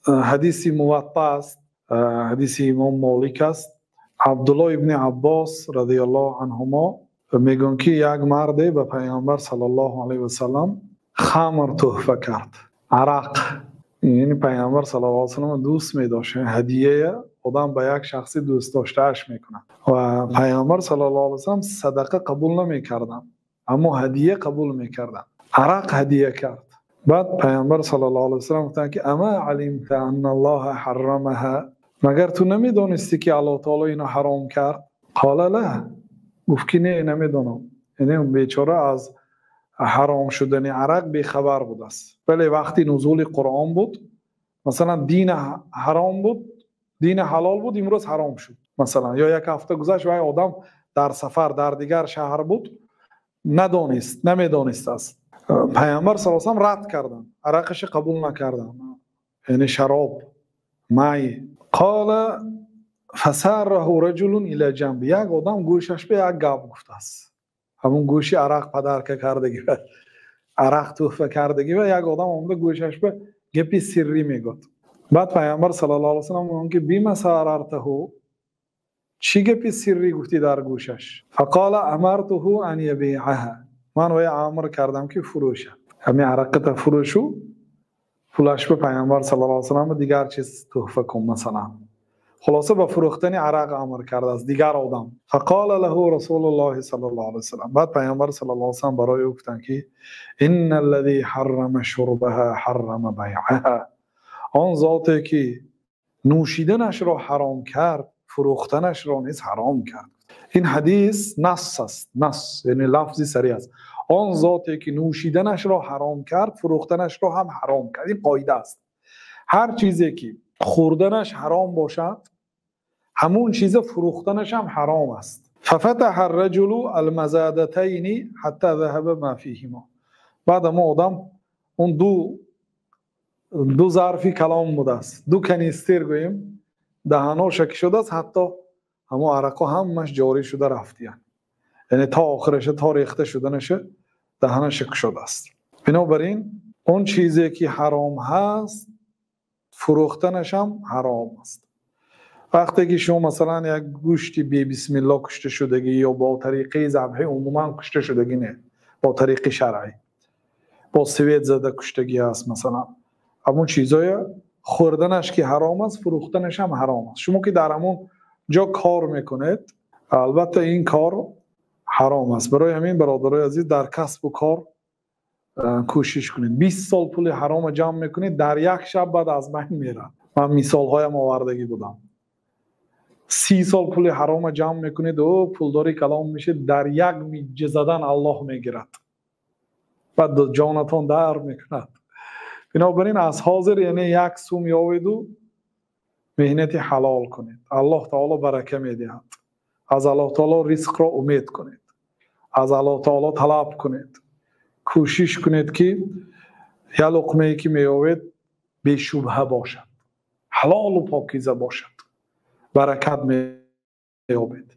Ҳадиси Муватта аст, ҳадиси имом Молик аст. Абдуллоҳ ибни Аббос разияллоҳу анҳумо мегӯянд, ки як марде ба Паёмбар саллаллоҳу алайҳи васаллам хамр туҳфа кард, арақ. Яъне Паёмбар саллаллоҳу алайҳи васаллам дӯст медошт. Ҳадия одам ба як шахси дӯст доштааш мекунад ва Паёмбар саллаллоҳу алайҳи васаллам садақа қабул намекарданд, аммо ҳадия қабул мекарданд. Арақ ҳадия кард. Баъд Паёмбар саллаллоҳу алайҳи васаллам гуфтанд, ки أما علمت أن الله حرمها, магар ту намедонистӣ, ки Аллоҳи таъоло инро ҳаром кард? قال لا, гуфт, ки не, намедонам. Яъне бечора аз ҳаром шудани арақ бехабар будааст. Вале вақти нузули Қуръон буд, масалан, дин ҳаром буд, дин ҳалол буд, имрӯз ҳаром шуд. Масалан, ё як ҳафта гузашт ва одам дар сафар дар дигар шаҳр буд, надонист, намедонистааст. Паёмбар саллаллоҳу алайҳи васаллам рад карданд, арақашро қабул накарданд. Яъне шароб, май. قال فساره رجل إلى جنب, як одам гӯшаш ба як гап гуфтааст. Ҳамон гӯши арақ подарка кардагӣ, арақ туҳфа кардагӣ ва як одам омада гӯшаш ба гапи сиррӣ мегӯяд. Баъд Паёмбар саллаллоҳу алайҳи васаллам мегӯянд, ки بم ساررته, чӣ гапи сиррӣ гуфтӣ дар гӯшаш? فقال أمرته أن يبيعها, ман вай амр кардам, ки фурӯшад. Ҳамин арақата фурӯшу пулаш ба Паёмбар саллаллоҳу алайҳи васаллам дигар чиз туҳфа кун масалан. Хулоса, ба фурӯхтани арақ амр кардааст дигар одам. فقال له رسول الله صلى الله عليه وسلم, баъд Паёмбар саллаллоҳу алайҳи васаллам барои ӯ гуфтанд, ки إن الذي حرم شربها حرم بيعها, он зоте ки нӯшиданашро ҳаром кард, фурӯхтанашро низ ҳаром кард. Ин ҳадис насс аст, насс яъне лафзи сариҳ аст. Он зоте ки нӯшиданашро ҳаром кард, фурӯхтанашро ҳам ҳаром кард. Ин қоида аст. Ҳар чизе ки хӯрданаш ҳаром бошад, ҳамун чиза фурӯхтанаш ҳам ҳаром аст. ففتح الرجل المزادتين حتى ذهب ما فيهما, баъд ҳамон одам он ду зарфи калон будааст, ду канистер гӯем, даҳаноша кушодааст, ҳатто ҳамон арақҳо ҳамаш ҷорӣ шуда рафтиянд. Яъне то охираша, то рехта шуданаша даҳанаша кушодааст. Бинобар ин он чизе ки ҳаром ҳаст, фурӯхтанаш ҳам ҳаром аст. Вақте ки шумо масалан як гӯшти бебисмилло кушта шудагӣ ё бо тариқаи забҳӣ умуман кушта шудагӣ, не бо тариқи шаръӣ, бо свет зада куштагӣ аст масалан, ҳамон чизое хӯрданаш ки ҳаром аст, фурӯхтанаш ҳам ҳаром аст. Шумо ки дар ҳамон ҷо кор мекунед, албатта ин кор ҳаром аст. Барои ҳамин, бародарои азиз, дар касбу кор кӯшиш кунед. 20 сол пули ҳарома ҷамъ мекунед, дар як шаб баъд аз байн мерад. Ман мисолҳоям овардагӣ будам. 30 сол пули ҳарома ҷамъ мекунед, о, пулдори калон мешед, дар як миҷҷа задан Аллоҳ мегирад, баъд ҷонатон дар мекунад. Бинобар ин аз ҳозир, яъне як сум ёведу меҳнати ҳалол кунед, Аллоҳ таоло барака медиҳад. Аз Аллоҳ таоло ризқро умед кунед, аз Аллоҳ таоло талаб кунед, кӯшиш кунед, ки як луқмае ки меёвед, бешубҳа бошад, ҳалолу покиза бошад, баракат меёбед.